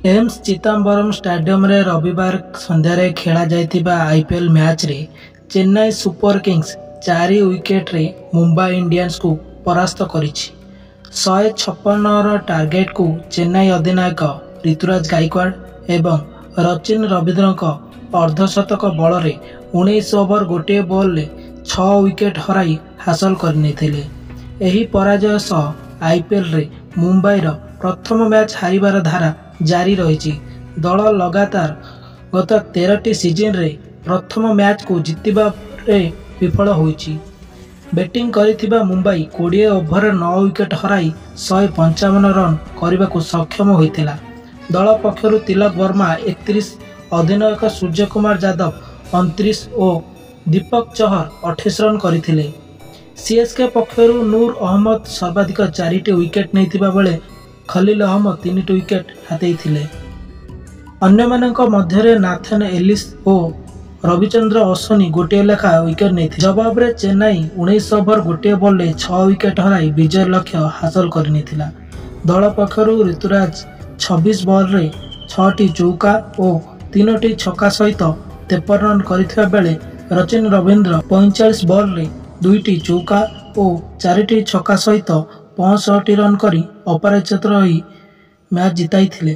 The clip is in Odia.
ଏମ୍ସ ଚିଦାମ୍ବରମ୍ ଷ୍ଟାଡିୟମରେ ରବିବାର ସନ୍ଧ୍ୟାରେ ଖେଳାଯାଇଥିବା ଆଇପିଏଲ୍ ମ୍ୟାଚ୍ରେ ଚେନ୍ନାଇ ସୁପର କିଙ୍ଗସ୍ 4 ୱିକେଟରେ ମୁମ୍ବାଇ ଇଣ୍ଡିଆନ୍ସକୁ ପରାସ୍ତ କରିଛି। 156ର ଟାର୍ଗେଟକୁ ଚେନ୍ନାଇ ଅଧିନାୟକ ଋତୁରାଜ ଗାଇକୱାଡ ଏବଂ ରଚିନ ରବୀନ୍ଦ୍ରଙ୍କ ଅର୍ଦ୍ଧଶତକ ବଳରେ 19 ଓଭର 1 ବଲରେ 6 ୱିକେଟ ହରାଇ ହାସଲ କରିନେଇଥିଲେ। ଏହି ପରାଜୟ ସହ ଆଇପିଏଲରେ ମୁମ୍ବାଇର ପ୍ରଥମ ମ୍ୟାଚ୍ ହାରିବାର ଧାରା ଜାରି ରହିଛି। ଦଳ ଲଗାତାର ଗତ 13ଟି ସିଜନରେ ପ୍ରଥମ ମ୍ୟାଚ୍କୁ ଜିତିବାରେ ବିଫଳ ହୋଇଛି। ବ୍ୟାଟିଂ କରିଥିବା ମୁମ୍ବାଇ 20 ଓଭରରେ 9 ୱିକେଟ ହରାଇ 155 ରନ୍ କରିବାକୁ ସକ୍ଷମ ହୋଇଥିଲା। ଦଳ ପକ୍ଷରୁ ତିଲକ ବର୍ମା 31, ଅଧିନାୟକ ସୂର୍ଯ୍ୟକୁମାର ଯାଦବ 29 ଓ ଦୀପକ ଚହର 28 ରନ୍ କରିଥିଲେ। ସିଏସ୍କେ ପକ୍ଷରୁ ନୁର ଅହମ୍ମଦ ସର୍ବାଧିକ 4ଟି ୱିକେଟ ନେଇଥିବା ବେଳେ ଖଲିଲ ଅହମ୍ମଦ 3ଟି ୱିକେଟ ହାତେଇଥିଲେ। ଅନ୍ୟମାନଙ୍କ ମଧ୍ୟରେ ନାଥନ ଏଲିସ ଓ ରବିଚନ୍ଦ୍ର ଅଶ୍ୱିନୀ ଗୋଟିଏ ଲେଖାଏଁ ୱିକେଟ ନେଇଥିଲେ। ଜବାବରେ ଚେନ୍ନାଇ 19 ଓଭର 1 ବଲରେ 6 ୱିକେଟ ହରାଇ ବିଜୟ ଲକ୍ଷ୍ୟ ହାସଲ କରିନେଇଥିଲା। ଦଳ ପକ୍ଷରୁ ଋତୁରାଜ 26 ବଲରେ 6ଟି ଚୌକା ଓ 3ଟି ଛକା ସହିତ 53 ରନ୍ କରିଥିବା ବେଳେ ରଚିନ ରବୀନ୍ଦ୍ର 45 ବଲରେ 2ଟି ଚୌକା ଓ 4ଟି ଛକା ସହିତ 65 ରନ୍ କରି ଅପରାଜିତ ରହି ମ୍ୟାଚ୍ ଜିତାଇଥିଲେ।